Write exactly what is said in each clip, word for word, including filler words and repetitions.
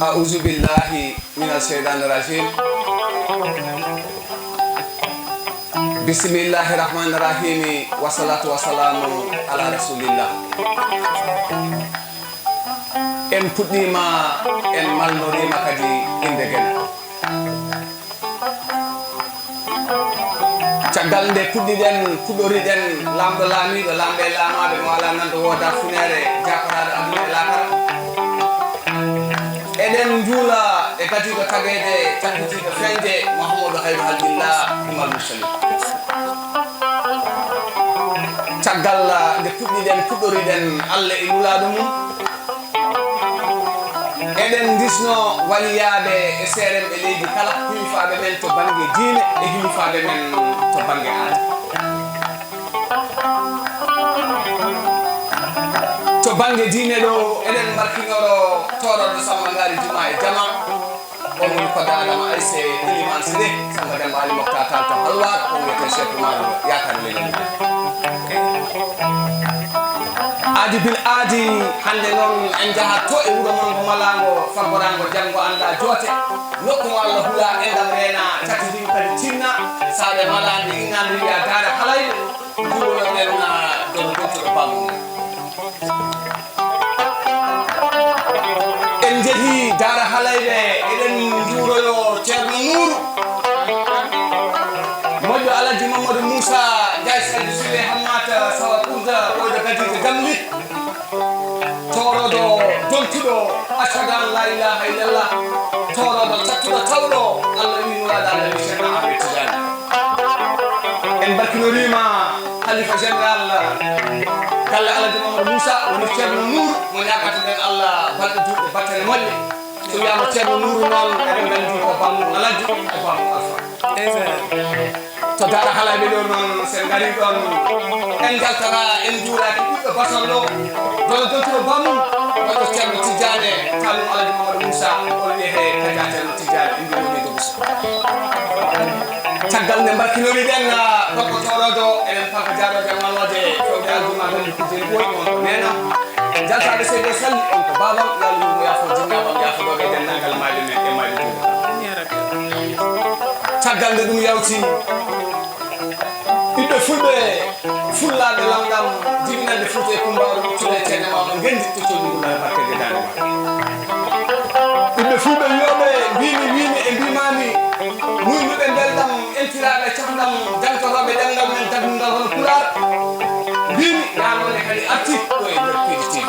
أعوذ بالله من الشيطان الرجيم. بسم الله الرحمن الرحيم. والصلاة والسلام على رسول الله. En puɗɗiima, en malnoriima kadi innde Geno. Caggal nde puɗɗiɗen, puɗɗoriɗen laamɗo laamiiɗo, laamɓe e laamaaɓe, mo alaa nanndo wooda funeere, jaakoraaɗo aduna e laakara. Eɗen njuula e gadiiɗo tageede, cakkitiiɗo feeñde, Muhammadu Hayru Halqillah, Imam Mursalin. Caggal nde puɗɗiɗen, puɗɗoriɗen Allah e Nulaaɗo mum, eɗen ndisno waliyaaɓe e seeremɓe leydi kala, hilifaaɓe men to bannge diine e hilifaaɓe men to bannge aada. To bannge diine ɗo, eɗen mbarkinoro tooroɗo Samba Ngari Juma e Jama, on woni Kodda Adama Ayse, Iliman Siré, Samba Demba Ali Moktar Tall to Halwar, on wiyetee Cheikh Oumar Yakar Leñol. Aadi bil aadi, hannde noon en njahat to e wuro mon ngo malaango, faggoraango janngo annda joote, nokku mo Allah hula, enɗam reena, cattidi kadi tinna, saare malaande, innande wiya Daara Halayɓe, njuuroɗen, ah, dono dottuɗo bamum. En njehii Daara Halayɓe, eɗen njuuroyo Ceerno Nuuru, moƴƴo Alhaji Mamadou Moussa, Njaay Saydu Sule Hammata, Sawa Kunta, ɓooyɗo Gadiijo Gamli, tooroɗo dontuɗo, ashhadu an la ilaha illallah, tooroɗo cattuɗo tawɗo, Allah wi Nulaaɗo Annabi Ceerno Ahmed Tidiane. En mbarkinoriima Khalifa Général galle Alhaji Mamadou Moussa, woni Ceerno Nour, mo ñaagata-ɗen Allah balɗe, duuɓi, battane moƴƴe. So wiyaama Ceerno Nour noon, eɗen nganndi ko baamu Alhaji, ko baamu Alfa. To Daara Halayɓe ɗo noon, so en ngarii ɗoon, en njaltataa, en njuuraaki ɓiɗɗo Basal ɗo, dono dontuɗo baamu, wonɗo Ceerno Tidiane, taanum Alhaji Mamadou Moussa, on wiyetee Kaja Ceerno Tidiane, en njuuriima. Caggal nde mbarkinoriɗen, ah, ɗo ko tooroɗo, eɗen paka jaaroje e malooje, fewde aljuma, gandi kujje ɓooyi, on ko neenam. Jaltaaɓe seydi o salli, on ko baabam, yo Allah yurmo, yaafo, jinnaabam, yaafo ɗo ɓe denndaangal maayɓe men e maayɓe juuɗe. Caggal nde ɗum yawti, ɓiɓɓe fulɓe, fullaaɓe lamɗam, jibinande Fuuta e Kumbaaru, ɓiɓɓe ceene mawɗo ngenndi, ɓe cooñi ngulaare barkeeje daande ma. Ɓiɓɓe fulɓe wiyooɓe, mbiimi, wiimi e mbiimaami, muynuɓe belɗam, entiraaɓe cafɗam, jantotooɓe ɗemngal men daɗngal hono Pulaar. Mbiimi, yaa noone kadi arti ɗo e nder P D T V.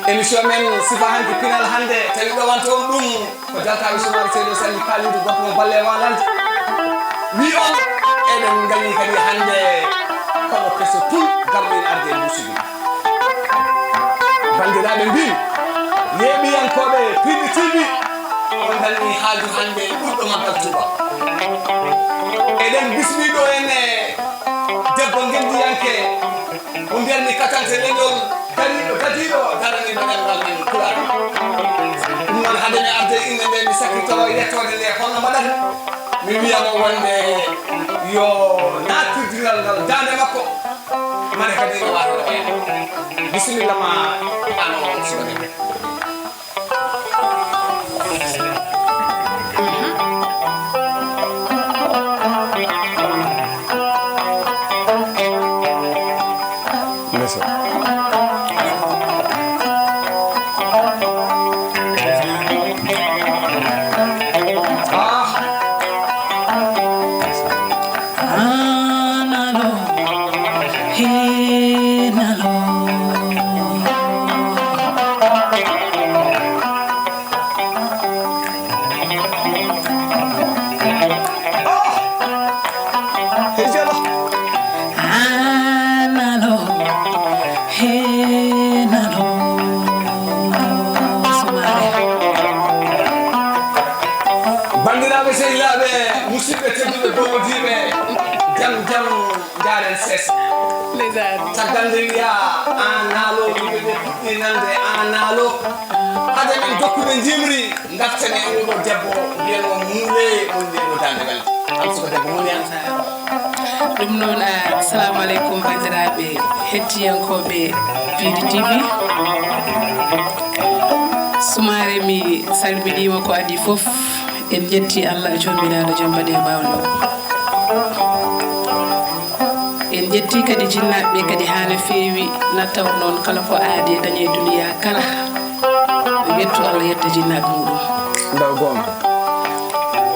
Émission men Sifa Hanki Pinal hannde, tawi ɗowanta on ɗum ko jaltaaɓe Sumaare Seydi Salli Kaalidu, gorko mo Balle Walande. Wi on, eɗen ngañi kadi hannde koɗo keso pul garɗo ina arde e mbuusuji. Banndiraaɓe mbii, yeeɓiyankooɓe P D T V, on dañi haaju hannde ɓurɗo maggal Tuuba. Eɗen bismii ɗo en e debbo ngenndiyanke, mo mbiyatmi katante leñol, dariiɗo, gadiiɗo, daraniiɗo ɗemngal men Pulaar. Ɗum noon, hade mi arde innde nde, mi sakkitoro yettoode nde, holno mbaɗata? Mi wiya mo wonde yo naat pirdiral ngal daande makko, mane kadi ina waawi no wayde. Bisimilla ma, aan o suka debbo. Ndeysaan. Ah. Nalo, he nalo. Ah! He jalo. Ah, nalo, he nalo. Sumaare. Banndiraaɓe sehilaaɓe, musidɓe tedduɓe, gomodiiɓe, jam jam. Njaaren ses. Ndeysaan. Caggal nde wiya, aan naalo, yimɓe ɓe puɗɗi nande, aan naalo. Hade men jokkude njimri, ngarten e oo ɗoo debbo, mbiyen mo muulee, on mbiyen mo daande welde. Aan suka debbo, moni aan. Ɗum noon, ah, assalamu aleykum, banndiraaɓe hettiyankooɓe P D T V. Sumaare, mi salminiima ko adii fof. En njetti Allah joomiraaɗo jom baɗe baawɗo. En njetti kadi jinnaaɓe ɓe kadi haa no feewi, na taw noon kala ko aadi e dañe e duniya kala. Yettu Allah yetta jinnaaɓe muɗum. Ndaw goonga.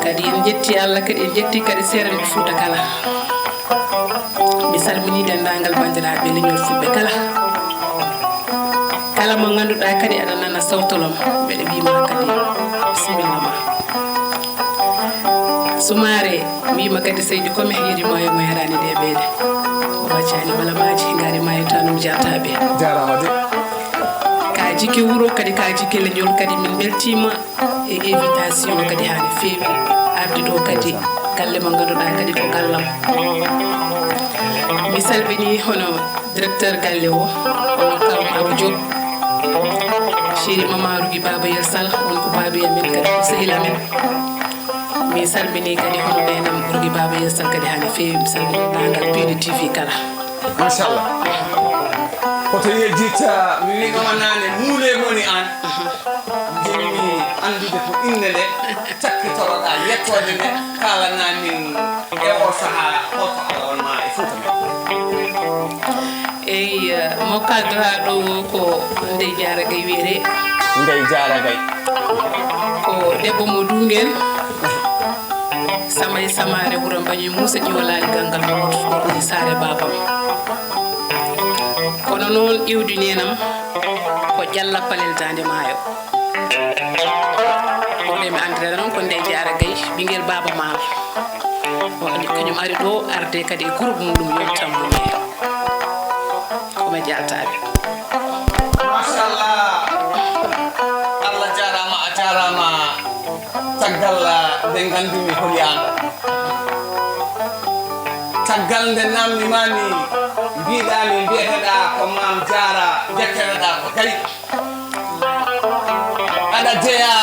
Kadi en njetti Allah kadi, en njetti kadi seerenɓe Fuuta kala. Mi salminii denndaangal banndiraaɓe leñol Fulɓe kala. Kala mo ngannduɗaa kadi aɗa nana sawtolom, mbeɗa wiima kadi bisimilla ma. Sumaare wiima kadi seydi kome yerimaayo mo yaraani ɗe ɓeele. O waccaani wala maaji ngaari maayo tanum jataaɓe. Jaaraama de. Ka jikke wuro kadi ka jikke leñol kadi min mbeltiima e invitation kadi haa no feewi arde ɗo kadi galle mo ngannduɗaa kadi ko gallam. Mi salmini hono directeur galle o, hono Kaw Abou Diop, chéri Mama Rougui Baba Yel Sall, on ko baabi amen kadi ko sehil amen. Mi salmini kadi hono nenam Rougui Baba Yel Sall kadi haa no feewi, mi salmini denndaangal P D T V kala. Machallah. Koto yejjita mi wiɗoma nane muule moni an. Jinmi anndude ko innde nde cakkitoroɗa yettoode nde kaalana min e o saha hoto Allah won ma e Fuuta men. Eyi, mokka daraɗo o ko Ndey Jaara Gay wiyete. Ndey Jaara Gay. Ko debbo mo Dungel. Samay Samaare wuro Mbañi Muusa ƴiwalaali ganngal Mawto ɗo woni saare baabam. Kono noon iwdi nenam ko Jalla Palel Daande Maayo. Wonde mi anndira noon ko Ndey Jaara Gay, ɓinngel Baaba Maal. O ari, kañum ari ɗo arde kadi e groupe muɗum yontam mum en. Ko mi jaltaaɓe. Machallah. Allah jaaraama, a jaaraama. Caggal nde nganndumi holi an. Caggal nde namnimami, mbiɗami mbiyeteɗa ko Maam Jaara, jetteteɗa ko Gay. Aɗa jeya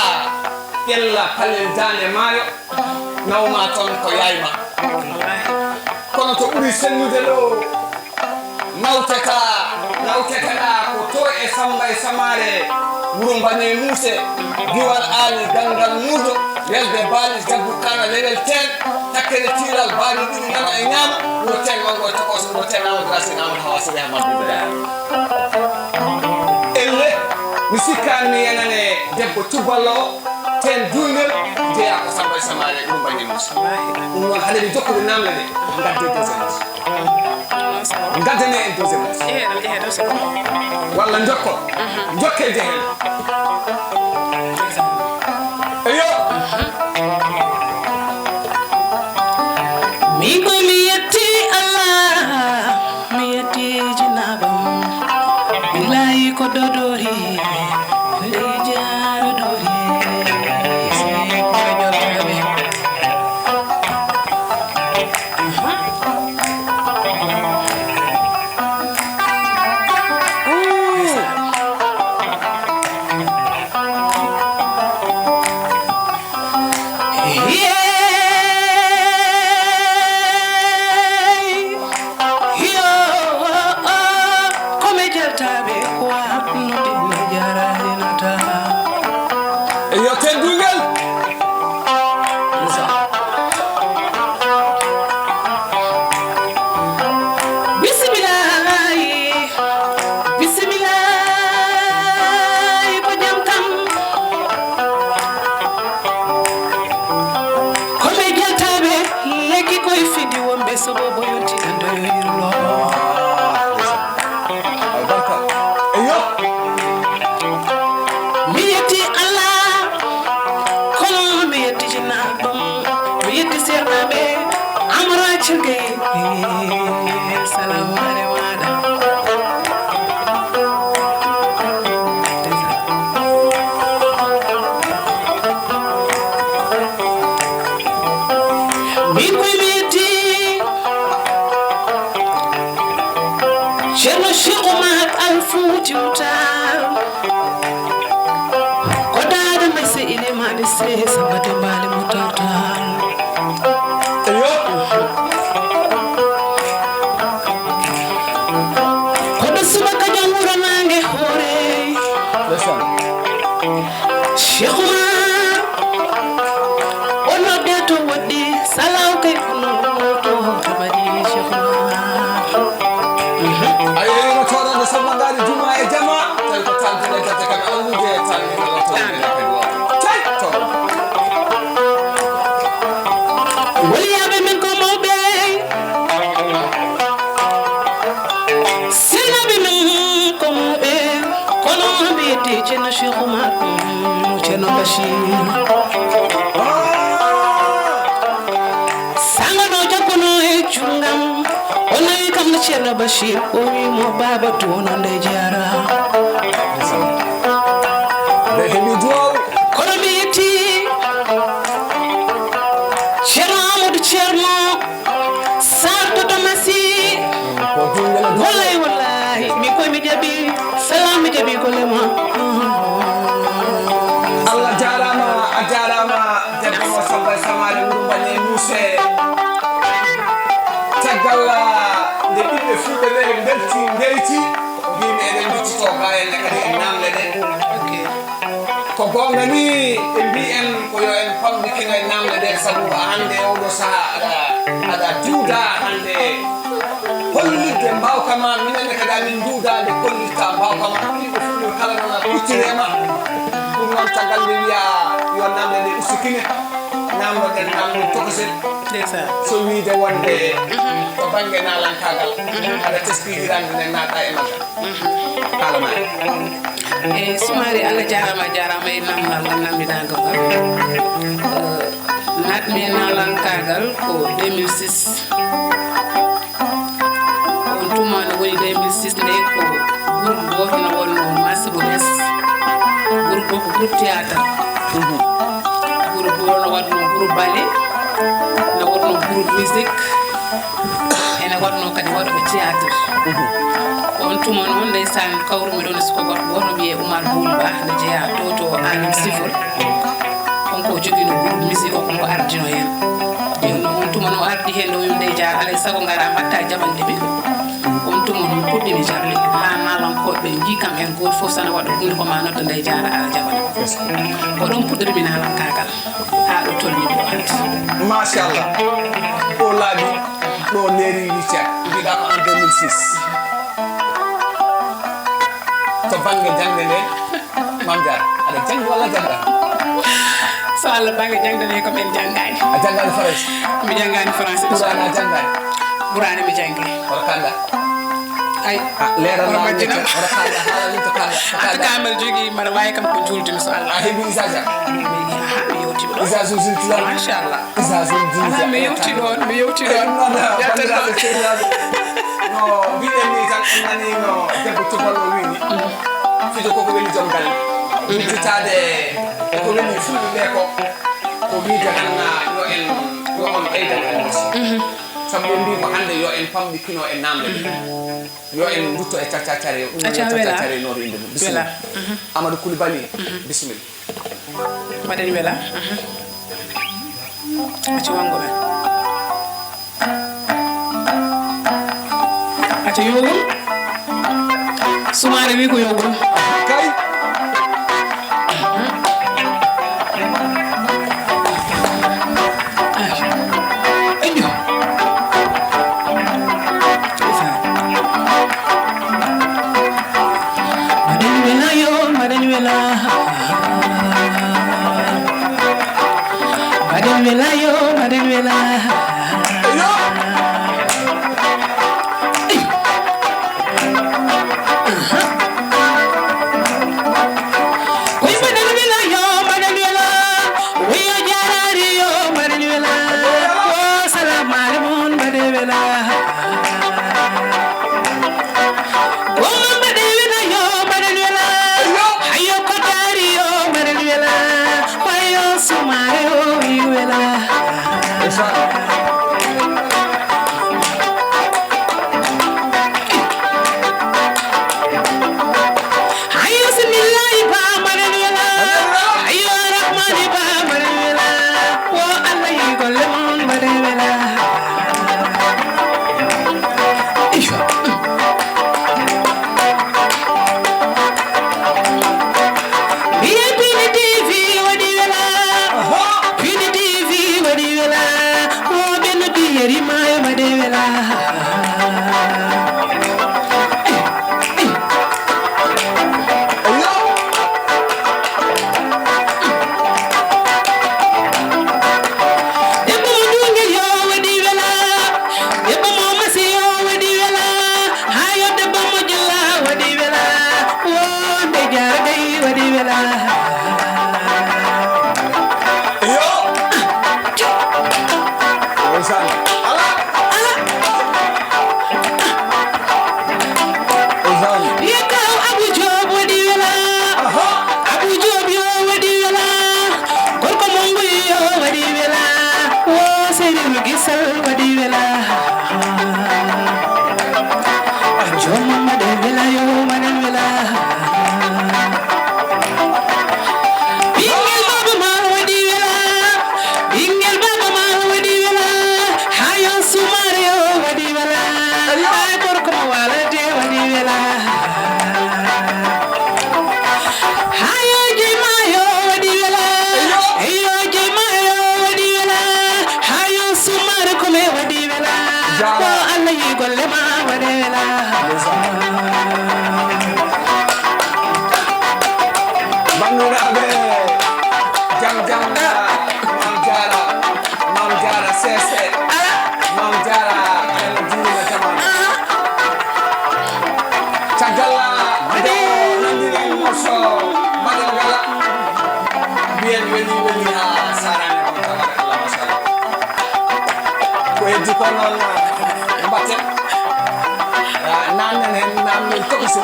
Ƴella Palel Daande Maayo, nawma toon ko yayma. Kono to ɓuri sennude ɗo, nawtata, nawteteɗa ko to e Samba e Samaare, wuro Mbañe Muuse, Diwal Aali, Ganngal Muudo, Welde Baali, Jaggu Kaana, Lewel Teen, Takkere Tiilal, Baali Ɗiɗi, Nano e Ñaamo, wuro Teen Mango e Tokooso, wuro Teen Amadou Racine, Amadou Hawa Sidi, Ahmad Boubacar. Elle, mi sikkaani mi yenane debbo cuballo o, Teen Duungel, jeyaa ko Samba e Samaare, ɗum Mbañe Muuse. Ɗum noon, hade mi jokkude namde nde, ngadde deuxième manche. Ngaddane en deuxième manche. Walla njokkon. Njokke jehen. Eyo. Min ko mi yetti Allah, mi yetti jinaaɓam. Bilayi ko dodori, ndey jaara dori. Ko dodori. Yo teddungal. Bismillaahi, bismillaahi, ko jam tan. Ko ɓe jaltaaɓe lekki koye fidi wonɓe soɓo boyonti andoyoyirlo. Albarka. Eyo. Mi yetti Allah, kono mi yetti jinnaɓam, mi yetti sernaɓe, Amara Cirgay. Salamu aleykum. Min koye mi yetti Ceerno Cheikh Oumar Al Fouti Tall. Ko daada may se ilimani se sabate mbali mo tawtal. Eyo. Koɗo subaka jom wuro nange hoore. Ndeysaan. Cheikh Oumar, o nodde to woɗɗi, salaw kay kono to tabari Cheikh Oumar. Ayo, yo toro de sama ngari juma e jama, tawi ko tan tan tan kan allude tan ni kala to. Tawi to. Waliyaɓe men ko mawɓe. Sirnaɓe men ko mawɓe. Kono mbiyete Ceerno Cheikh Oumar, mm, Ceerno Bachir. Sanga no jokkono e cungam. O nawi kam no Ceerno Bachir. O wi mo, "Baba, to no nde jara." Nde heɓi duwaw. Kono mi yetti Ceerno Amadou Ceerno Sarr to Tomasi. Ko dingel. Wallahi, wallahi, mi koy mi jaɓi. Salam mi jaɓi golle ma. Allah jarama, a jarama. Debbo mo Samba e Samare, wuro Mbañe Muse. Caggal nde ɓiɓɓe fulɓe ɓe mbelti, ndeyti, mbimi eɗen nduttito gayel ne kadi e namle ɗe. Ko goonga ni, ɓe mbi en ko yo en pamɗikino e namle ɗe, sabu ko hannde e oɗo saha aɗa, aɗa duuda hannde hollitde mbaawka ma, minen ne kadi amin nduuda nde kollitta mbaawka ma. Yimɓe fof yo kala noon a kuccire ma. Ɗum noon caggal nde wiya yo namle ɗe ustikine, namno ɗen namno tokosel. Ndeysaan. So wiide wonde to bannge naalankaagal, aɗa teskii hirande nde naata e maggal. Haalana en. Eyi, Soumaré, Allah jaaraama, a jaaraama e namdal ngal, namndinaangal ngal. Eh, naatmi e naalankaagal ko deux mille six. On tuma no woni deux mille six nde, ko groupe gooto no wonno Masibo S. Groupe o ko groupe théâtre. Groupe o no waɗno groupe ballet, no waɗno groupe musique. Ene waɗno kadi waɗooɓe théâtre. On tuma noon, ndeysaan, kawrumi ɗoon e suka gorko gooto, wiyee Oumar Bouli Ba, no jeyaa to, to Agnam Sifol. On ko jogino groupe musique o, ko ardino heen. Jooni noon, on tuma no ardi heen ɗo, wiimi, "Ndey Jaara, alaa e sago ngaraa, mbaɗtaa jaɓanɗe ɓe." On tuma noon puɗɗimi jaɓde, haa naalankooɓe ɓe njii kam en gooto fof, so ana waɗa huunde, ko ma nodda Ndey Jaara, ara jaɓana. Ko ɗoon puɗɗorimi naalankaagal. Haa ɗo tolni ɗo hannde. Machallah. Ɗo laaɓi, ɗo neeri wicca. Mbiɗa ko en deux mille six. To bannge jaŋde nde, Mame Diarra, aɗa janngi walla janngaani? So Allah, bannge jaŋde nde ko men janngaani. A janngaani Farayse? Mi janngaani Farayse. Qur'aana a janngaani? Qur'aana mi janngi. Hoto kanda. Ay. Ah, leeral ma majjina. Hoto kanda, haala min to kanda. En tout cas, mbaɗa jogii, mbaɗa waawi kam ko juulde mi so Allah. A heɓi ijaaza? Mi, aha, mi yewti ɗo. Ijaaza zulti lan. Machallah. Ijaaza zulti. Aha, mi yewti ɗon, mi yewti ɗon. Eh, non, non, yalta bandiraɓe ɗon. Sehilaaɓe. No mbiɗen ni tan, en nani no debbo tuballo wini. Fijo koko weli joom galle. Miccitaade e ko weli fulɓe ɓe ko, ko wiide tan, yo en, yo on ɓeydan en aussi. Sabu ɓe mbii ko hannde yo en pamɗi kino e naamnde ɗe. Yo en ndutto e cacca care, ɗum woni cacca care no inde ɗum. Bisimilla. Amadou Koulibaly, bisimilla. Mbaɗen wela. Acca wanngo men. Acca yowgol. Sumaare wi ko yowgol. Kay. Ayyo. Mbaɗen wela yo, mbaɗen wela. Mbaɗen wela yo, mbaɗen wela. Ayyo. Koy mbaɗen wela yo, mbaɗen wela. Wiyo jaaraari yo, mbaɗen wela. Wo salaam aleykum, mbaɗen wela. Wo mbaɗen wela yo, mbaɗen wela. Hayo ko daari yo, mbaɗen wela. Wayo sumaare o wi wela. Hayo simillahi ba mbaɗen wela. Hayo rahmani ba mbaɗen wela. Wo Allah yi golle mon mbaɗen wela. Iyo. Bienvenue T V, Wela, wo ɓe noddi yeri maayo waɗi wela. Debbo mo Duungel yo waɗi wela. Debbo mo Masi yo waɗi wela. Haa yo debbo mo Jalla waɗi wela. Wo nde Jaara gay waɗi wela. Yo. Ndeysaan. Ala. Ala. Ndeysaan. Ye kaw Abu Joob waɗi wela. Aha. Abu Joob yo waɗi wela. Gorko Monguy yo waɗi wela. Wo Seydou Gisal waɗi wela. Joom Mamadu wela yo manen wela. Ɓingel baaba ma waɗi wela. Ɓingel baaba ma waɗi wela. Hayo Sumaare yo waɗi wela. Hay gorko mo Waalde waɗi wela. Hayo Jey Maayo waɗi wela. Eyo Jey Maayo waɗi wela. Hayo Sumaare ko me waɗi wela. Jaara. Ko Allah yi golle ma waɗi wela. Ndeysaan. Banndiraaɓe, jam jam, Maam Jaara, Maam Jaara Seese, Maam Jaara, en juurima jamaanu. Caggal nde o nanndiri morso mbaɗen wela, mbiyen weli weli haa saaraani, tabarakallah, machallah. Ko heddi ko noon, mbatten. Ah, naamnen heen, naamnen toɓi so,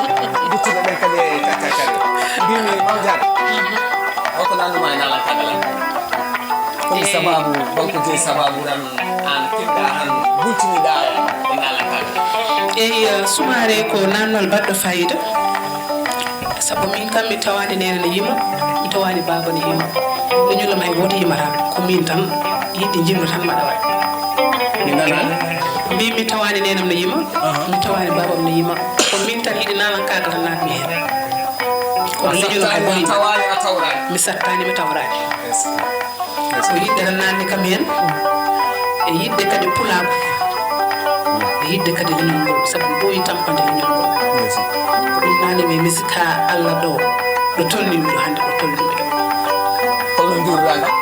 duttuɓe ɓen kadi e cakka kadi. Mbimi, Mame Diarra, holko naatnuma e naalankaagal am? Hol sababu, holko jeyi sababu tan aan keɓɗaa tan, bultiniɗaa e naalankaagal? Eyi, eh, Sumaare ko naamnal baɗɗo faayiida. Sabu min kam mi tawaani neene no yima, mi tawaani baaba no yima. Leñol am hay gooto yimataa. Ko min tan, yiɗde njimmi tan mbaɗa waɗa. Mi nanaani? Mbi mi tawaani neene am no yima, mi tawaani baaba am no yima. Ko min tan yiɗi naalankaagal tan naatmi heen. Kono leñol am hay gooto yimataa. A sattaani, a tawraani? Mi sattaani, mi tawraani. Yes. Ko yiɗde tan naatni kam heen, e yiɗde kadi pulaagu, e yiɗde kadi leñol ngol, sabu mi ɓooyi tampande leñol ngol. Ko ɗum naatni mi e misik haa Allah ɗo, ɗo tolnii mi ɗo hannde, ɗo tolnii mi ɗo. Holno njuurɗaa ngal?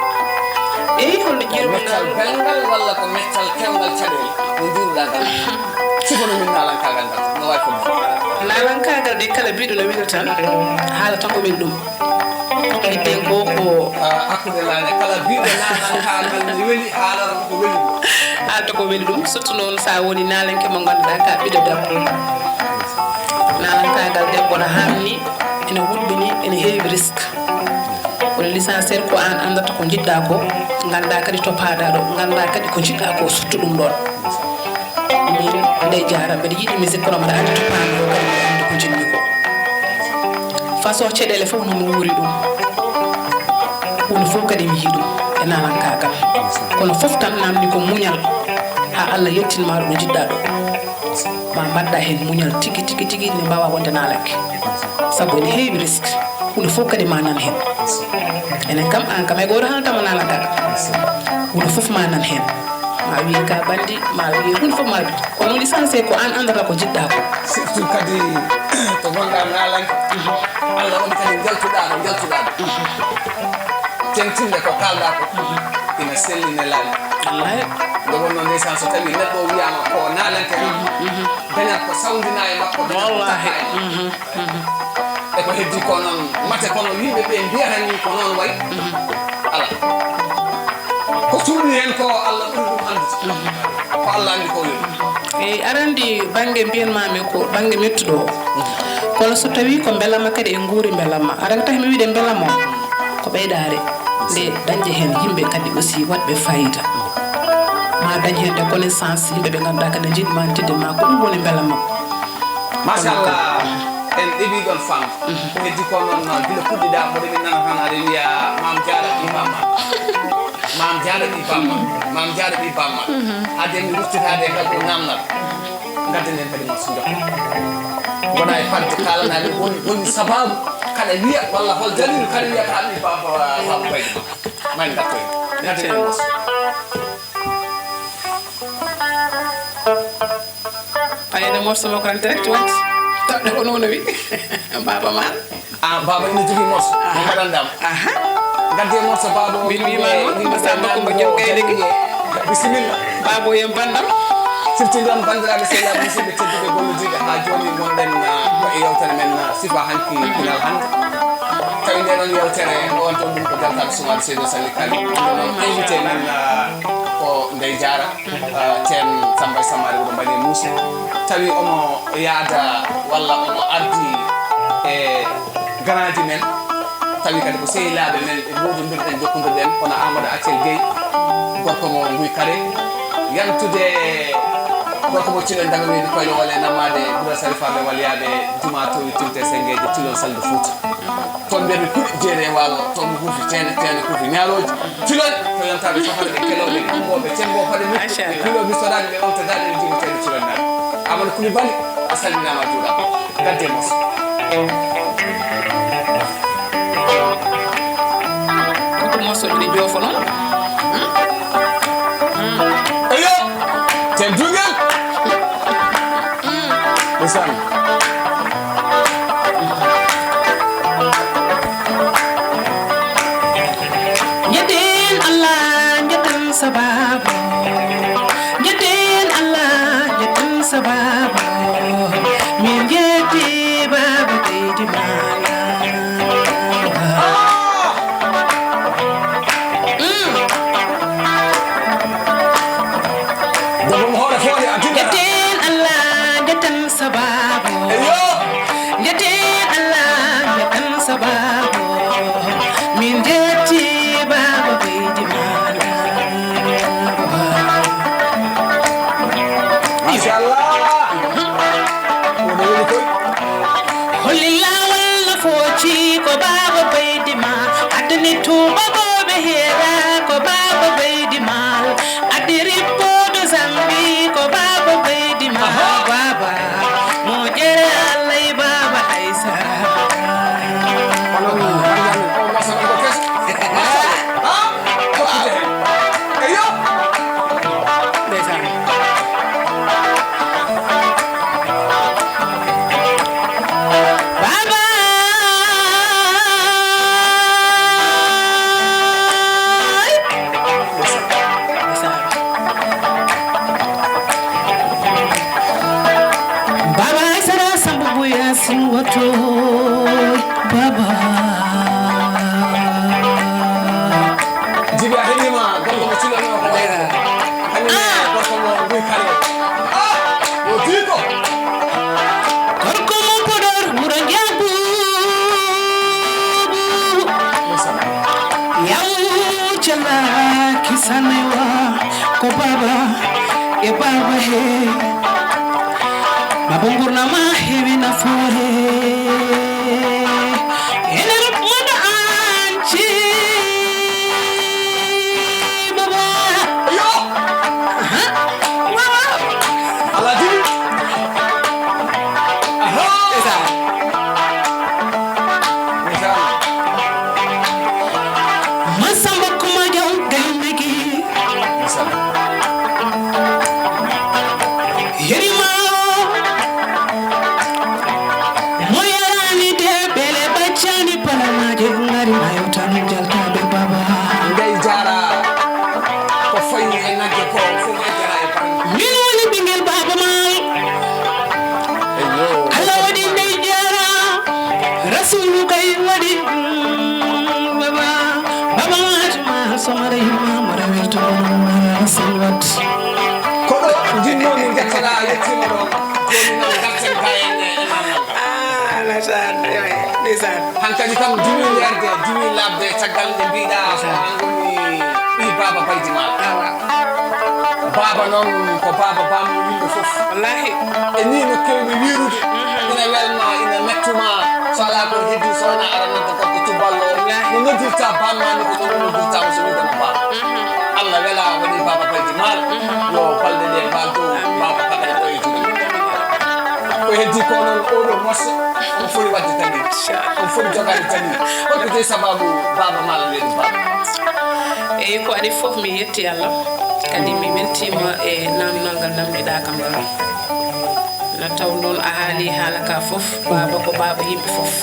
Eyi, holno njuurmi ngal? Meccal belngal walla ko meccal kewngal caɗeele? No njuurɗaa ngal? Sifano min naalankaagal ngal, no waawi fodde? Naalankaagal de, kala biɗo no wela tan, haala tan ko weli ɗum. Yiɗde ko ko, ah, hakkunde naane, kala biɗo naalankaagal ne weli, haalata ko ko weli ɗum. Haalata ko weli ɗum, surtout noon so a woni naalanke mo ngannduɗaa ka ɓiɗɗo debbo. Naalankaagal debbo no haamni, ene hulɓini, ene heewi risque. Kono l'essentiel ko aan anndata ko njiɗɗaa ko, nganndaa kadi to paaɗaa ɗo, nganndaa kadi ko njiɗɗaa ko, surtout ɗum ɗoon. Min Ndeye Diarra, mbeɗa yiɗi musique, kono mbeɗa anndi to paami ko, kadi mbeɗa anndi ko njiɗmi ko. Façon caɗeele fof no mi wuuri ɗum. Huunde fof kadi mi yii ɗum e naalankaagal. Kono fof tan naamni ko muñal, haa Allah yettin ma ɗo njiɗɗaa ɗo. Ma mbaɗɗa heen muñal tigi, tigi, tigi, ne mbaawa wonde naalanke. Sabu ene heewi risque. Huunde fof kadi ma nan heen. Enen kam, aan kam hay gooto haalanta ma naalankaagal. Huunde fof ma nan heen. Ma wiye ka banndi, ma wiye huunde fof ma wiye. Kono l'essentiel ko aan anndata ko njiɗɗaa ko. Surtout kadi to ngonɗaa naalanke, Allah waɗi kadi njaltuɗaa ɗo, njaltuɗaa ɗo. Teŋtinde ko kaalɗaa ko, ina selli nelaaɗo. Wallaahi. Nde wonnoo ndeysaan, so tawii neɗɗo o wiyaama ko naalanke, dañat ko sawndinaa e makko, dañat ko tahaa e makko. E ko heddi ko noon, mate kono yimɓe ɓe mbiyata ni ko noon wayi? Alaa. Ko suuɗi heen ko, Allah ɓuri ɗum anndude. Ko Allah anndi ko o yoni. Eyi, aɗa anndi bannge mbiyanmaami ko bannge mettuɗo o. Kono so tawii ko mbelamma kadi e nguuri mbelamma, aɗa anndi tahi mi wiide mbelamma o? Ko ɓeydaare nde dañde heen yimɓe kadi aussi waɗɓe faayiida. Ma dañ heen des connaissances, yimɓe ɓe ngannduɗaa kadi njiɗ ma, teddi ma, ko ɗum woni mbelamma. Machallah, en ɗeɓii ɗoon faam. Ko heddi ko noon, gila puɗɗiɗaa, mboɗo min nana tan aɗa wiya, Maam Jaara ɓii Bamma. Maam Jaara ɓii Bamma. Maam Jaara ɓii Bamma. Hade mi ruttitaade e ngal ɗoo naamnal, ngadden heen kadi morso njokke. Ngonaa e fadde kaalanaa min hol, hol sababu kaɗa wiya, walla hol daliilu kaɗa wiya ko haa ɓii Bamma, Bamma Baydi ma. Ma en ngartoy. Ngadden heen morso. Ay, no morceau mo ko en direct wonti. Tawde ko noon o wi. Baaba Maal. Ah, baaba ina jogii morceau. Mo mbaɗan ɗam. Aha. Gadde morceau baaba o. Min wiima noon, yimɓe Masamba Kumba Joom Gayne ki. Bisimilla. Baaba o yam bandam. Sifti noon, banndiraaɓe sehilaaɓe, musidɓe tedduɓe gollidiiɓe, haa jooni ngonɗen, ah, ko e yewtere men, ah, Sifa Hanki Pinal hannde. Tawi nde ɗon yewtere, ɗowanto ɗum ko Jaltaaɓe Sumaare Seydo Sali Kali. Ɗum noon invité men, ah, ko Ndey Jaara, ah, teen Samba e Sammaari wuro Mbani Muusi. Tawi omo yaada walla omo ardi e ganaaji men. Tawi kadi ko sehilaaɓe men, ɓe mbuuɗondirɗen, jokkondirɗen, kono Amadou Accel Gueye, gorko mo Mbuy Kare, yantude gorko mo Cilel Daga wiyde Koylo Wale, nammaade Gura Salifaaɓe, Waliyaaɓe, Jumaa Toowi, Tilte Senngeeje, Cilol Salde Fuuta. Toon mbiyatmi kuɗi jeere e waalo, toon mo huufi teene, teene huufi ñaalooji. Cilol, ko yontaade safara ɓe kelooɓe, ɓe ɓumbooɓe, cemmboo paɗe mum, ɓe piiloo mi soraade, ɓe omta daande, ɓe jogotee ɓe Cilol Naaɓe. Amadou Coulibaly, a salminaama, a juuraama. Gadde mos. Ko ɗum morceau ɗum ne joofa noon. Eyo! Teen Duungel! Ndeysaan. Njetten Allah, njetten sababu. Njetten Allah, njetten sababu. Min njetti Baaba Beydi Maal. Mm. Debbo mo hoore fooɗi a tindata. Njetten Allah, njetten sababu. Eyo. Njetten Allah, njetten sababu. Min njetti Baaba Beydi Maal. Machallah. Ko ɗo woni koy. Holli laawol no fooci ko Baaba Beydi Maal. Addani tuubakooɓe heera ko Baaba Beydi Maal. Addi rippoodo Zambi ko Baaba Beydi Maal. Aha. Baaba mo jere Allah e Baaba Aysa. Onon, on masa ko kes. Ah, hokkite. Eyo. Ndeysaan. Baba. Ndeysaan. Baba Aysara Sambu Buya Sin Wato. Baba. Jibi a heɓiima gorko mo culanoo kadi. A heɓiima gorko mo Mbuy Kare. Ah! Yo diiko. Gorko mo Podor wuro Njaabu. Yaw cala kisanewa ko baba e baba he. Baba ngurnama heewi nafoore. Ene moɗo anci baba. Yo. Aha. Wawa. Ala dini. Aha. Esa. Esa. Masamba kuma jaw gaynde gi. Esa. Yerima o mo yarani de bele baccani palamaaje ngari mayo tan jaltaɓe baba. Ndey Jaara ko fayi e nagge ko fof e jara e paɗe. Min woni ɓingel Baba Maal. Eyo. Allah waɗi Ndey Jaara. Rasulu kay waɗi, mm, baba, baba Maal Somare yumma mo rewirto mo salwat. Ko ɗo njinnoo min gaccata yettiima ɗo. Jooni noon gaccen gayen e e nan. Ah, ndeysaan, ewa, ndeysaan. Hankadi kam diwi leerde, diwi labde, caggal nde mbiɗa ko an woni ɓii Baba Baydi Maal. Awa. Baba noon ko baba bamɗo yimɓe fof. Wallahi. E ni no kewmi wiirude. Mhm. Ina welma, ina mettuma. So alaa ko heddi so wonaa aɗa nodda gorko cuballo. Wallahi. No noddirta bamma ni ko noon noddirta mo so wiyde mo baba. Mhm. Allah wela waɗi Baba Baydi Maal. Mhm. Yo balɗe ɗe mbaal dow. Amin. Baba Bakary Boye Diouf. Ko heddi Ko noon oɗo morso, on foti waɗde tan ni. On foti jogaade tan ni. Holko jeyi sababu baaba maa lannde ɗum baaba? Eyi, ko adi fof mi yetti Allah. Kadi mi weltiima e namdal ngal namdiɗaa kam ngal. Na taw noon a haali haala ka fof, baaba ko baaba yimɓe fof.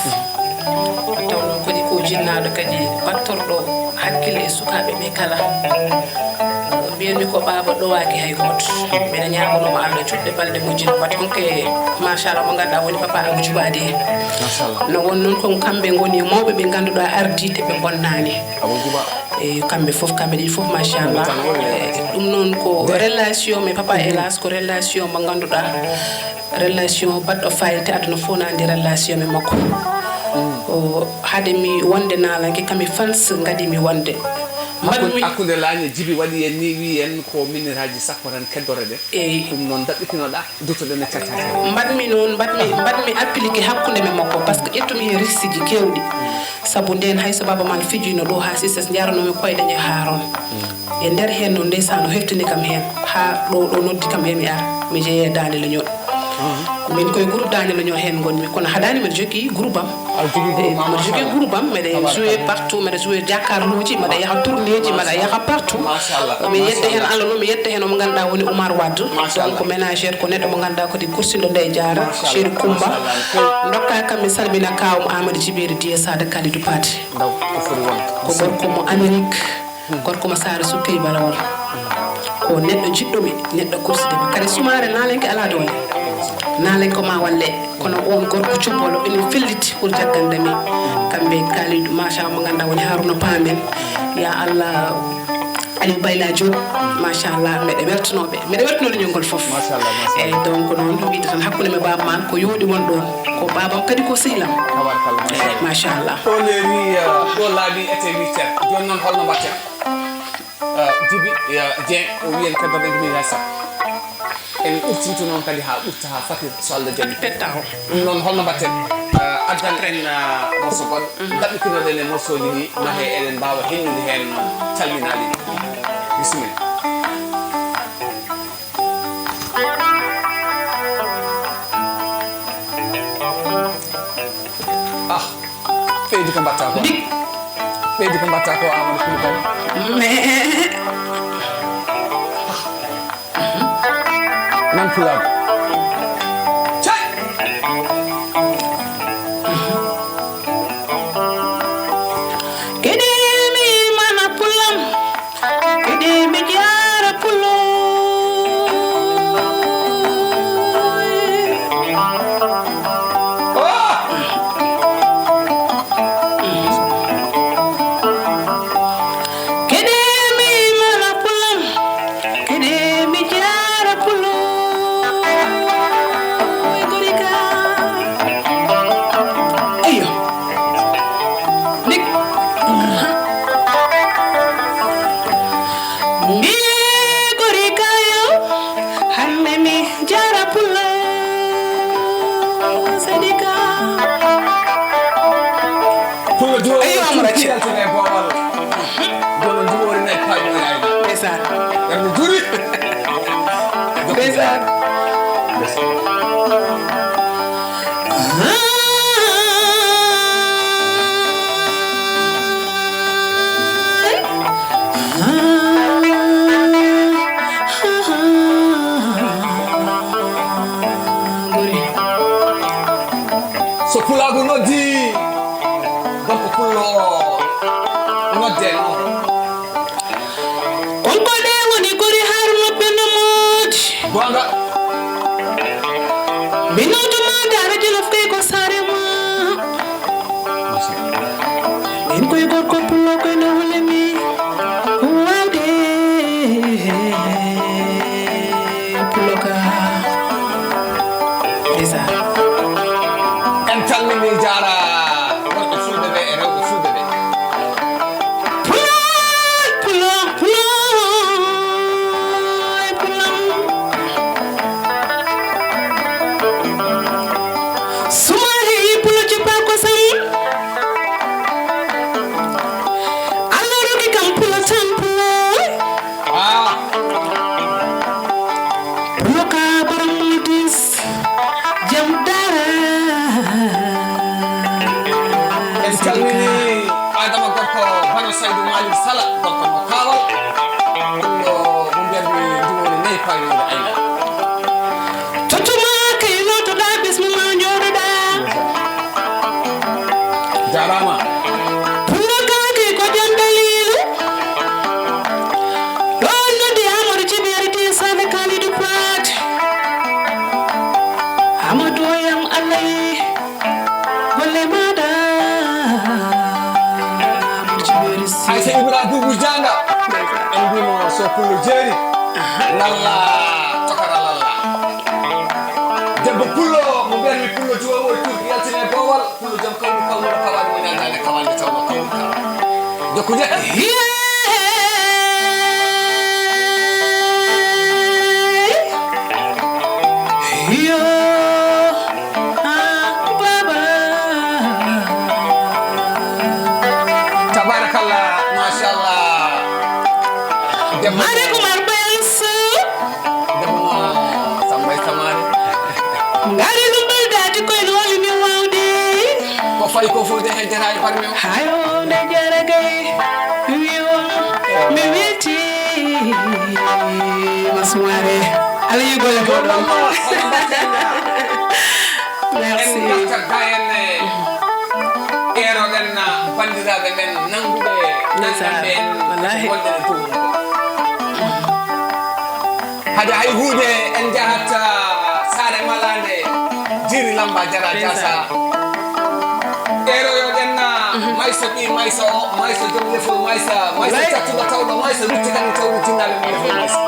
Na taw noon kadi ko jinnaaɗo kadi battorɗo hakkille e sukaaɓe ɓe kala. Mbiyatmi ko baaba ɗowaaki hay gooto. Mbiɗa ñaagonoo mo Allah juɗɗe balɗe moƴƴi no mbaɗ honke, machallah, mo ngannduɗaa woni papa Abou Djouba de. Machallah. No won noon ko kamɓe ngoni e mawɓe ɓe ngannduɗaa ardiiɓe ɓe bonnaani. Abou Djouba. E kamɓe fof, kamɓe ɗiɗi fof, machallah. Tan woni. E, ɗum noon ko relation, mais papa, hélas, ko relation mo ngannduɗaa. Relation baɗɗo fayida, aduna fof na anndi relation men makko. O, hade mi wonde naalanke, kam e fans ngadi mi wonde. Mbaɗmi hakkunde Laañ e Jibi waɗi en ni, wi en ko minitaaji sappo tan keddore ɗe. Eyi. Ɗum noon daɓɓitinoɗa, duttoɗen e caccaca. Mbaɗmi noon, mbaɗmi, mbaɗmi appliqué hakkunde men makko, par ce que ƴettumi heen risqueji kewɗi. Sabu ndeen hay so Baaba Maal fijino ɗo haa Sisas, njaranoomi koyɗe ƴe haa toon. E nder heen noon, ndeysaan, o heftini kam heen haa ɗo, ɗo noddi kam heen mi ara, mi jeeya Daande Leñol. Min koye groupe Daande Leñol heen ngonmi, kono haɗaani mbiɗa jogii groupe am. Aɗa jogii groupe ma, mbiɗa jogii groupe am, mbiɗa joué partout, mbiɗa joué jàkkaarlooji, mbiɗa yaha tournéeji, mbiɗa yaha partout. Mi yetta heen Allah noon, mi yetta heen omo ngannduɗaa woni Oumar Wade. Donc ko ménagère, ko neɗɗo mo ngannduɗaa kadi kursiɗo Ndeye Diarra, Chéri Coumba. Ndokkaa kam mi salmina kaawam Amadou Djibiri Dié Sada Kalidou Paté. Ko gorko mo Amérique. Gorko mo Saare Sukkey Balawol. Ko neɗɗo jiɗɗo mi, neɗɗo kursiɗo mi. Kadi sumaare naalenke alaa doole. Naalenke ma walle. Kono oon gorko cubbolo ene felliti pour jaggande mi. Kamɓe Kalidou, machallah, mo ngannduɗaa woni Haruna Paamen. Ya Allah, Aliou Bayla Diop, machallah, mbeɗa weltanoo ɓe. Mbeɗa weltanoo leñol ngol fof. Machallah, machallah. Eyi, donc noon, wiyde tan hakkunde mi Baaba Maal, ko yooɗi won ɗoon. Ko baabam kadi ko sehlam. Tabarkalla, machallah. Eyi, machallah. O neeri, eh, ɗo laabi ete huit heures. Jooni noon holno mbaɗten? Eh, Jibi, eh, Dieng, o wiyen keddoɗen ɗum hay sappo. En ɓurtintu noon kadi haa ɓurta, haa fatir, so Allah jaɓi. Petta o. Ɗum noon holno mbaɗten? Eh, addan en, eh, morceau goɗɗo. Mhm. Daɓɓitinoɗen e morceauji ɗi, mate eɗen mbaawa hennude heen calminaaɗi. Bisimilla. Ah, ɓeydi ko mbaɗta ko. Ndik. Ɓeydi ko mbaɗta ko, Amadou Coulibaly. Mais. Nan pulaar. Cay! Kadi mi mana pulam, kadi mi jaara pulo. Oh! Kadi mi mana pulam, kadi mi jaara pulo. Gorika. Eyo. Ndik. Mbi gorika yo, hande mi jaara pulo. Sadika. Pullo juuɗe. Eyo, Amadou Acca. Jono juuɗe nayi pañoy ay. Ndeysaan. Garmi juri. Ndeysaan. So pulaagu noddi, gorko pullo nodde noon. Konko ɗe woni gori har maɓɓe no moodi. Goonga. Minoto ma daara Jolof kay ko saare ma. Min koye gorko pullo koye no hulemi. Wayde pullo ka. Ndeysaan. En calmini jaara worɓe fulɓe ɓe e rewɓe fulɓe ɓe. Pullo, pullo, pullo, pullo. Tottumaa kay nootoɗaa, bismimaa njooɗoɗaa. Jaaraama. Pullo kaa kay ko jam daliilu. Ɗoon noddi Amadou Jibeeri Tee Saane Kaalidu Paate. Amadou o yam Allah yi. Golle maaɗa, Burji Beri Si. Aysa Ibra Bubu Janga. En mbimo so pullo jeeri. Lalla, tokara lalla. Debbo pullo, mo mbiyatmi pullo juwa o e turki yaltine boowal. Pullo jom kawri kawri kawani mo ñañaade kawande tawno kawri kawri. Jokku jekku. Yo, ah, baba. Tabarakallah, machallah. Debbo. Mari Kumar Belsu. Debbo mo Samba e Samari. Ngari ɗum ɓeydaade koye no woni min waawde. Ko fayi ko fof de hejjata e parmi o. Hayo nde jaragay. Mi weltiima sumaare. Alla yi golle boɗo. Merci. En ngarta gayen e eroɗen na banndiraaɓe men nannguɓe nannganɓe en wonde no tuum ko. Hade hay huunde en njahat saare malaande jiri lamba jara jasa. Eroyoɗen na maysa ɓi maysa o maysa joom lefol maysa maysa cattuɗo tawɗo maysa rutti kadi tawɗo tinnaɓe mo lefol maysa.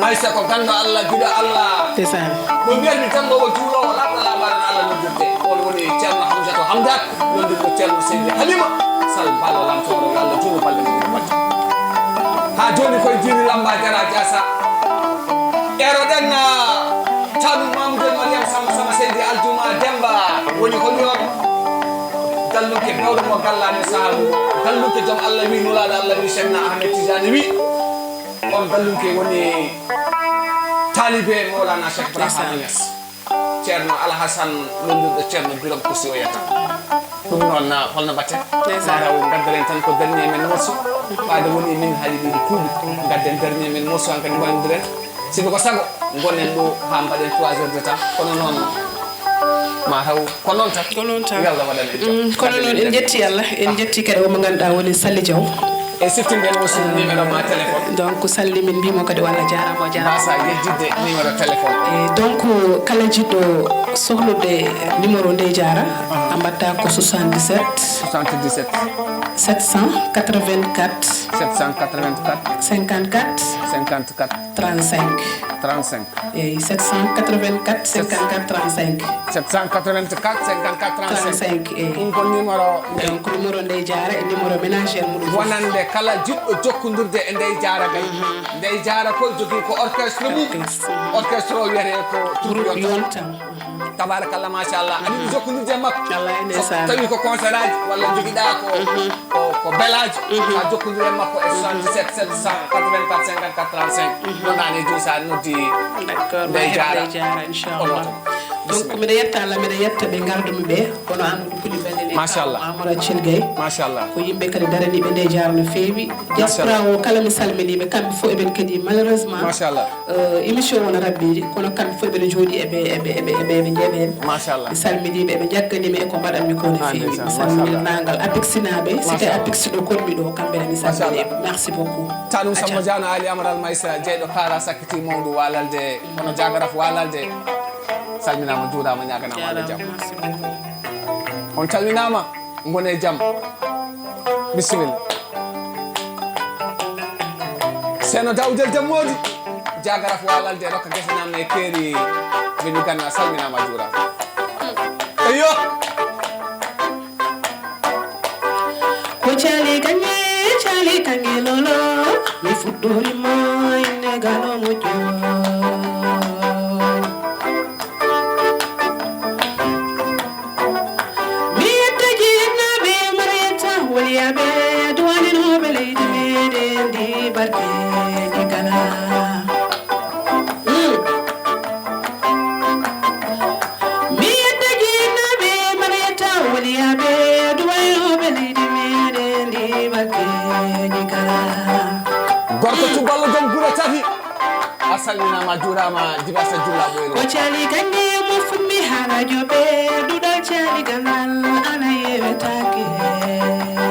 Maysa ko ganndo Allah giɗo Allah. Mo mbiyatmi janngo o juulowo laɓɗo laɓaran Allah noddirte on woni Ceerno Hamsatu Hamdat. Noddirɗo Ceerno Seydi Halima Sall Ballo Lam Tooro yo Allah juuno balɗe mum ɓe batte. Haa jooni koye diini Lamba Jara Jasa. Eroɗen, ah, Tanum Mamoudou Mariam Sama Sama Seydi Aljuma Demba woni holi on. Dallunke bewɗo mo gallani e sahaa mum. Dallunke joom Allah wi, nulaaɗo Allah wi, Cheikhna Ahmed Tidiane wi. On dallunke woni taalibe Mawlana Cheikh Ibrahima Niass. Ceerno Alhasan noddirɗo Ceerno Birom ko si o yetta. Ɗum noon, na holno mbaɗten? Ndeysaan. Mataw ngaddoren tan ko dernier men morceau. Ɓaade woni min haali ɗiɗi kuuɓi. Ngadden dernier men morceau, hankadi mbaɗondiren. Sibu ko sago, ngonen ɗo haa mbaɗen trois heures de temps. Kono noon, mataw ko noon tan. Ko noon tan. Yo Allah waɗan en jam. Mm, kono noon, en njetti Allah, en njetti kadi o mo ngannduɗaa woni Sally Diaw. E siftinɗen aussi numéro ma téléphone. Donc, Sally, min mbimo kadi, walla jaaraama, o jaaraama. Mbasa yejjitde numéro téléphone. E, donc, kala jiɗɗo sohlude numéro Ndeye Diarra, a mbaɗta ko soixante-dix-sept. Soixante-dix-sept. Sept cent quatre-vingt-quatre. Sept cent quatre-vingt-quatre. Cinquante-quatre. Cinquante-quatre. Trente-cinq. Trente-cinq. Eyi, sept cent quatre-vingt-quatre, cinquante-quatre, trente-cinq. Sept cent quatre-vingt-quatre, cinquante-quatre, trente-cinq. Trente-cinq, eyi. Ɗum ko numéro. Donc, numéro Ndeye Diarra e numéro ménagère mum. Wonande kala jiɗɗo jokkondirde e Ndeye Diarra Gaye. Mhm. Ndeye Diarra ko jogii ko orchestre mum. Orchestre, mhm. Orchestre o wiyetee ko Groupe Yonta. Yonta. Mhm. Tabarakallah, machallah. Aɗa yiɗi jokkondirde e makko. Wallahi, ndeysaan. So tawi ko concert aji walla jogiɗaa ko, mhm, ko, ko belaaji, mhm, a jokkondire e makko e soixante-dix-sept sept cent quatre-vingt-quatre cinquante-quatre trente-cinq. Mhm. Ɗum noon e jooni so a noddi. D'accord, Ndeye Diarra. Ndeye Diarra, inchallah. Onon ko. Donc, bisimilla. Mbiɗa yetta Allah, mbiɗa yetta ɓe ngardumi ɓe, kono Amadou Coulibaly ni, machallah. Amadou Thilgay. Machallah. Ko yimɓe kadi daraniiɓe Ndeye Diarra no feewi. Machallah. Diaspora o kala mi salminiiɓe, kamɓe fof eɓen keɗi, malheureusement. Machallah. Euh, émission o no rabbii, kono kamɓe fof eɓe jooɗii, eɓe, eɓe, eɓe, eɓe, eɓe njeeɓa en. Machallah. Mi salminii ɓe, ɓe njagganii mi e ko mbaɗanmi ko no feewi. Ah, ndeysaan, machallah. Mi salmini denndaangal Apix-naaɓe, cité Apix ɗo koɗmi ɗo, kamɓe ne mi salminii ɓe. Machallah. Merci beaucoup. Tanum Samba Diano, Ali Amar Almaysa, jeyɗo Kara, sakkiti mawɗo Walalde, hono Jagaraf Walalde. Salminaama, juuraama, ñaaganaama Allah jam. Merci beaucoup. On calminaama. Ngone jam. Bisimilla. Ceerno Daouda Jammoodi. Jagaraf Walalde, rokka gese nam e keeri. Bini Ganna, salminaama, juuraama. Eyyo. Ko caali kaŋŋe, caali kaŋŋe lolo. Mi fuɗɗori ma inde galo moƴƴo. Mi yetta jinnaaɓe Mariyata woliyaaɓe duwaninooɓe leydi meɗen ndi barkeeji kala. Mm. Mi yetta jinnaaɓe Mariyata woliyaaɓe duwaninooɓe leydi meɗen ndi barkeeji kala. Gorko cuballo jom gure tati. A Salminaama, juuraama, Jibi Asan Julla Ɓoylo. Ko caali gannde mo fummi haa rajo ɓe, duɗal caali gandal ana yewetaake.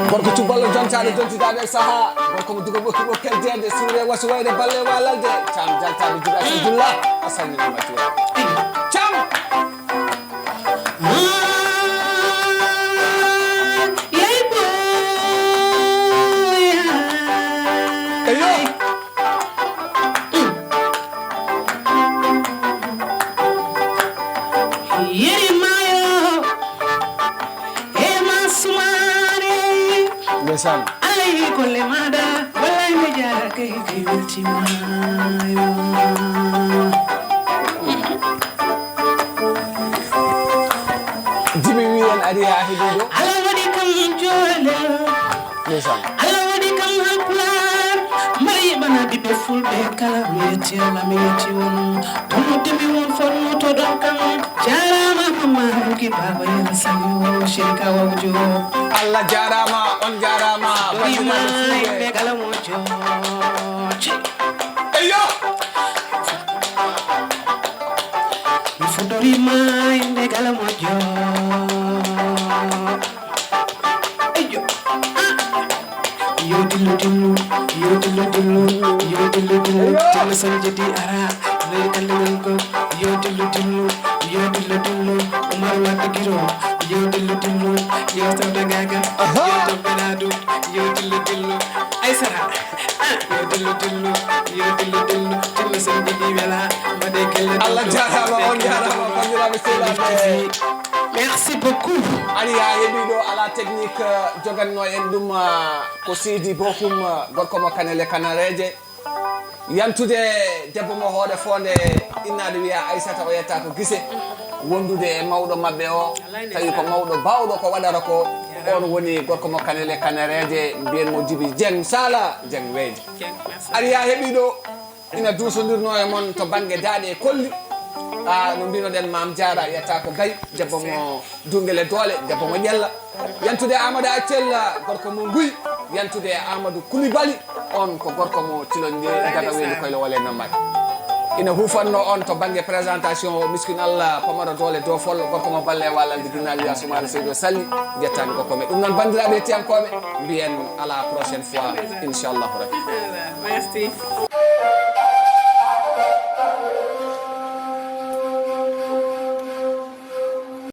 Gorko cuballo jontaade, jontidaade e sahaa. Gorko mo dugo ɓokki ɓokkel deede, suure wasu wayde balle walalde. Caam jaltaaɓe Jibi Asan Julla, a salminaama, juuraama. Caam! Ah, yey boy, ah. Eyo. Yeri maayo e ma sumaare. Ndeysaan. Alay golle maaɗa, wallaay mi jaara kay kay welti maayo. Jibi wi en ari haa heɗiiɗo. Ala waɗi kam joole. Ndeysaan. Alla waɗi kam Haalpulaar, mbaɗa yiɓana ɓiɓɓe fulɓe kala. Mi yetti Alla, mi yetti on. Tummude mi won fonnooto ɗon kam. Jaaraama Hamma Ruki Baaba Yero Sayo, Sherika Wawjo. Allah jaaraama, on jaaraama, bandiraɓe fulɓe. Eyo! Mi fuɗɗoriima innde Galamojo. Eyo. Ah. Yo dillu dillu, yo dillu dillu, yo dillu dillu. Eyo. Tella Sanjidi ara, ley kalligal ko. Yo dillu dillu, yo dillu dillu. Umar Wade Giro. Yo dillu dillu, yo Sawda Gaga. Aha. Yo Tombinaadu, yo dillu dillu. Aysata. Ah, yo dillu dillu, yo dillu dillu. Tella Sanjidi wela, mbaɗe kelle. Allah jaaraama, on jaaraama, bandiraɓe sehilaaɓe. Merci beaucoup. Ari haa heɓiiɗo ala technique, euh, joganno en ɗum, euh, ko Sidi Bokum, euh, gorko mo Kanele Kanareeje. Yantude debbo mo hoore foonde, innaade wiya Aysata, o yetta ko gise. Wondude e mawɗo maɓɓe o, tawi ko mawɗo baawɗo ko waɗata ko. On woni gorko mo Kanele Kanareeje, mbiyen mo Jibi Jeng Sala, Jeng Weyde. Ari haa heɓiiɗo. Ina duusondirnoo e mon to bannge daaɗe e kolli. A, no mbinoɗen, Maam Jaara yetta ko gay, debbo mo Dungele Doole, debbo mo Ƴella. Yantude Amadou Accel, gorko mo Nguy. Yantude Amadou Koulibaly, on ko gorko mo Tilonde, daga Weendu Koylo Wole Nommat. Ina huufanno on to bannge présentation o, Miskin Allah, Pamaro Doole Dofol, gorko mo Balle Walalde, Ginnal Wiya Sumaare Seydo Sali, jettaani ko kome. Ɗum noon, banndiraaɓe hettiyankooɓe, mbiyen à la prochaine fois, inchallahu rabbi. Merci.